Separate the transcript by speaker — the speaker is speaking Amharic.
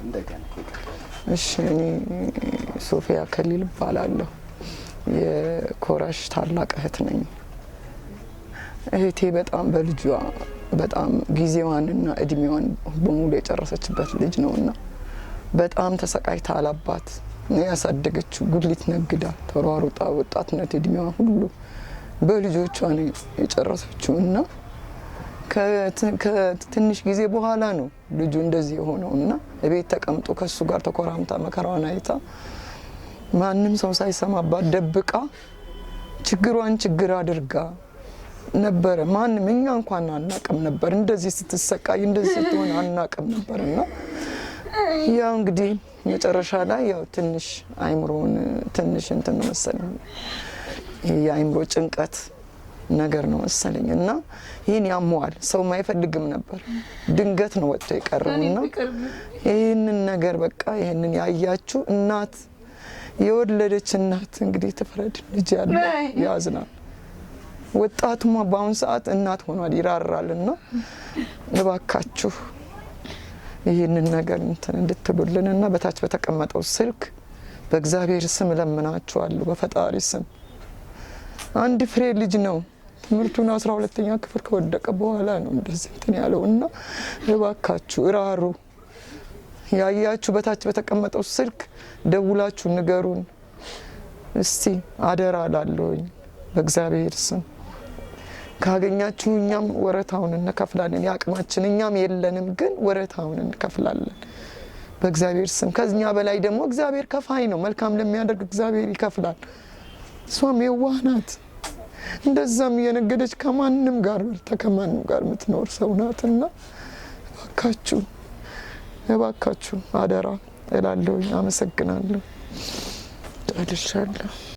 Speaker 1: እንደገና ይቀጥላል።
Speaker 2: እሺ፣ እኔ ሶፊያ ከሊል እባላለሁ። የኮረሽ ታላቅ እህት ነኝ። እህቴ በጣም በልጇ በጣም ጊዜዋንና እድሜዋን በሙሉ የጨረሰችበት ልጅ ነውና በጣም ተሰቃይታ አላባት ነው ያሳደገችው። ጉሊት ነግዳ ተሯሩጣ ወጣትነት እድሜዋን ሁሉ በልጆቿ ነው የጨረሰችው እና ከትንሽ ጊዜ በኋላ ነው ልጁ እንደዚህ የሆነው እና እቤት ተቀምጦ ከሱ ጋር ተኮራምታ መከራዋን አይታ ማንም ሰው ሳይሰማባት ደብቃ ችግሯን ችግር አድርጋ ነበረ። ማንም እኛ እንኳን አናቅም ነበር፣ እንደዚህ ስትሰቃይ እንደዚህ ስትሆን አናቅም ነበር። እና ያው እንግዲህ መጨረሻ ላይ ያው ትንሽ አይምሮን ትንሽ እንትን ነው መሰለኝ፣ የአይምሮ ጭንቀት ነገር ነው መሰለኝ እና ይህን ያመዋል። ሰው አይፈልግም ነበር። ድንገት ነው ወጥቶ የቀረው እና ይህንን ነገር በቃ ይህንን ያያችሁ እናት፣ የወለደች እናት እንግዲህ ትፍረድ። ልጅ ያለ ያዝናል። ወጣቱማ በአሁን ሰዓት እናት ሆኗል፣ ይራራል። እና እባካችሁ ይህንን ነገር እንትን እንድትሉልን እና በታች በተቀመጠው ስልክ በእግዚአብሔር ስም እለምናችኋለሁ፣ በፈጣሪ ስም። አንድ ፍሬ ልጅ ነው። ትምህርቱን 12ኛ ክፍል ከወደቀ በኋላ ነው እንደዚህ እንትን ያለው እና እባካችሁ እራሩ። ያያችሁ በታች በተቀመጠው ስልክ ደውላችሁ ንገሩን እስቲ፣ አደራ ላለሁኝ በእግዚአብሔር ስም። ካገኛችሁ እኛም ወረታውን እንከፍላለን። የአቅማችን እኛም የለንም፣ ግን ወረታውን እንከፍላለን በእግዚአብሔር ስም። ከኛ በላይ ደግሞ እግዚአብሔር ከፋይ ነው። መልካም ለሚያደርግ እግዚአብሔር ይከፍላል። እሷም የዋህ ናት። እንደዛም እየነገደች ከማንም ጋር በልታ ከማንም ጋር የምትኖር ሰው ናትና እባካችሁ እባካችሁ አደራ እላለሁኝ። አመሰግናለሁ። ጨርሻለሁ።